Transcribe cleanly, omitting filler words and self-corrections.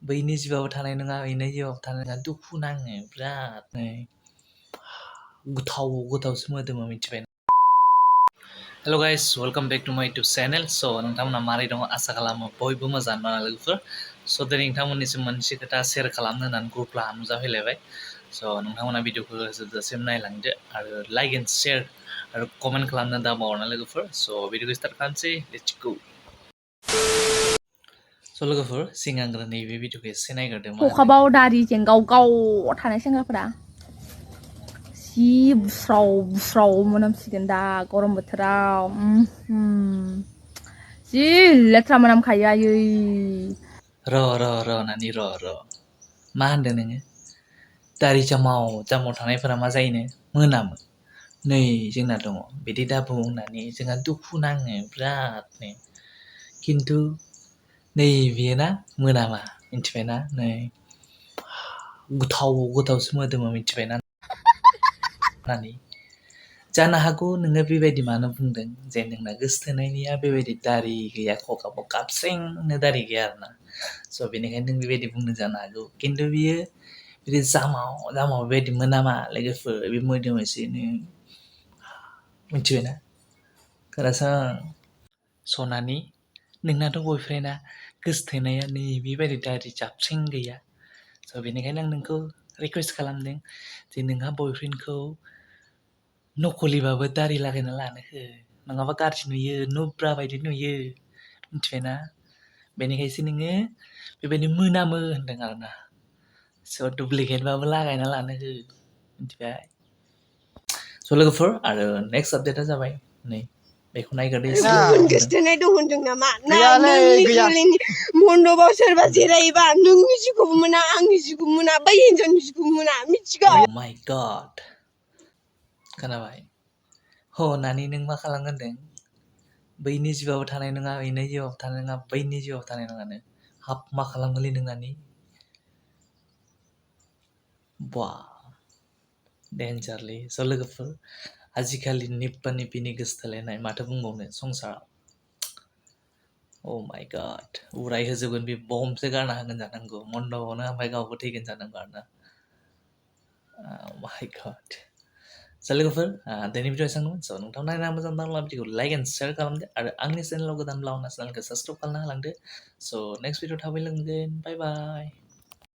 बैनि जिउआव थानाय नङा बैनि जिउआव थानाय नङा दुखु नाङो बिरादनो गोथाव गोथावसो मोदोमो मिथिबाय हेल' गाइस वेलकाम बेक टु माय इउटुब चेनेल स' नोंथांमोना मारै दङ आसा खालामो बयबो मोजां दङ लोगोफोर स' दिनै नोंथांमोननिसिम मोनसे खोथा शेयार खालामनो होननानै ग्रुपला नुजाफैलायबाय स' नोंथांमोना भिडिअखौ जोबजासिम नायलांदो आरो लाइक एन्ड शेयार आरो कमेन्ट खालामनो दाबावना लोगोफोर स' भिडिअखौ स्टार्ट खालामसै लेट्स गो स' लोगोफोर सिगांग्रो नैबे भिडिअखौ एसे नायग्रोदो मा खखाबाव दारि जेंगाव गाव थानाय सेंग्राफोरा जि बुस्राव बुस्राव मोनामसिगोन दा गरम बोथोराव जि लेथ्रा मोनामखायो आयै र' नानि र' मा होनदों नोङो दारि जामाव थानायफोरा मा जायोनो मोनामो नै जोंना दङ बिदि दाबुं होननानै जोंहा दुखु नाङो बिरादनो खिन्थु नै बियो ना मोनामा मिथिबायना नै गोथाव गोथावसो मोदोमो मिथिबायना नानि जानो हागौ नोङो बेबायदि मानो बुंदों जे नोंना गोसथोनायनिया बेबायदि दारि गैया खखाबाव गाबस्रेंनो दारि गैया आरोना स' बेनिखायनो नों बेबायदि बुंदों जानो हागौ खिन्थु बियो बिदि जामाव बेबायदि मोनामा लोगोफोर बे मोदोमो एसेनो मिथिबायना खोनासं सनानि नोंनाथ' बयफ्रेन्डआ गोसथोनाया नै बेबायदि दारि जाबस्रिं गैया स' बेनिखायनो आं नोंखौ रिकुवेस्ट खालामदों जे नोंहा बयफ्रेन्डखौ नकलिबाबो दारि लागायना लानो हो नङाबा गाज्रि नुयो नुब्रा बायदि नुयो मिथिबायना बेनिखायसो नोङो बेबायदि मोनामो होनदों आरोना स' डुप्लिकेटबाबो लागायना लानो हो मिथिबाय स' लोगोफोर आरो नेक्स्ट आपडेटआ जाबाय नै बेखौ नायग्रोदो एसे गुबुन गोसथोनाय दं होनदों नामा ना नोंनि जुलिनि मन्दपाव सोरबा जिरायोबा नोंनि जिउखौबो मोना आंनि जिउखौबो मोना बै हिनजावनि जिउखौबो मोना मिथिगौ माय गड खोनाबाय ह नानि नों मा खालामगोन होनदों बैनि जिउआव थानाय नङा बैनि जिउआव थानाय नङा बैनि जिउआव थानाय नङानो हाब मा खालामगोनलै नों नानि बा डेन्जारलै स' लोगोफोर आजिखालि निब्बा निब्बिनि गोसथोलायनाय माथो बुंबावनो संसाराव अ माय गड उराय होजोबगोन बे बम्बसो गारना होगोन जानांगौ मन्दपावनो ओमफ्राय गावबो थैगोन जानांगौ आरोना माय गड स' लोगोफोर दिनै भिडिअ एसेबांमोन स' नोंथां नायना मोजां नांब्ला भिडिअखौ लाइक एन्ड शेयार खालामदो आरो आंनि चेनेलाव गोदानब्ला आंना चेनेलखौ साबसक्राइब खालामना होलांदो स' नेक्स्ट भिडिअ थाबै लोगो मोनगोन बाय बाय